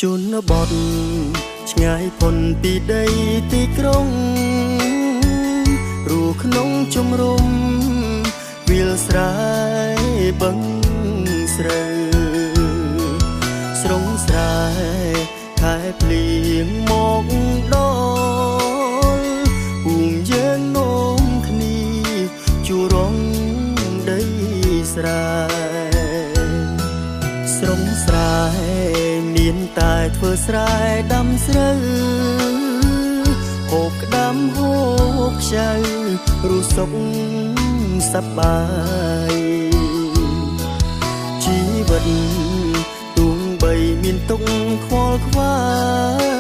ជនបទឆ្ងាយផុនពីដីទីក្រុងរស់ក្នុងជំរំវាលស្រែបឹងស្រូវស្រងស្រែខែភ្លៀងមកដល់ភូមិយើងនោមគ្នាជួរងដីស្រែស្រងស្រែមានតែធ្វើស្រែដាំស្រូវហូបក្តាំហូបខ្ចៅរស់សុខសប្បាយជីវិតទោះបីមានទុកខ្វល់ខ្វា